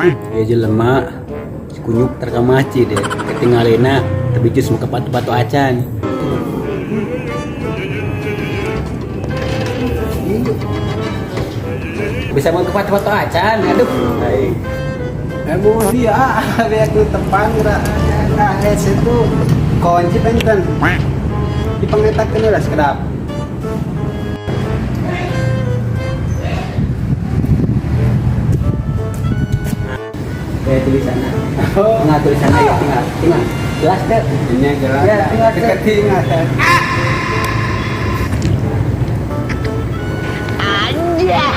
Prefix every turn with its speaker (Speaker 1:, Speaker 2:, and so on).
Speaker 1: Ya jelema si kunyuk tara ka masjid ya. Ketinggalina tapi jus muka patu-patu acan. Bisa mau ke patu-patu acan, aduh. Baik.
Speaker 2: Eh, dia aku tepang nah itu kunci benten. Dipangetakeun lah sekedap.
Speaker 1: Kayak tulisannya.
Speaker 2: Oh.
Speaker 1: Tinggal tulisannya ya, tinggal, tinggal. Jelas deh.
Speaker 2: Ini jelas.
Speaker 1: Ya, tinggal.
Speaker 2: Ketinggalan.
Speaker 1: Anjay.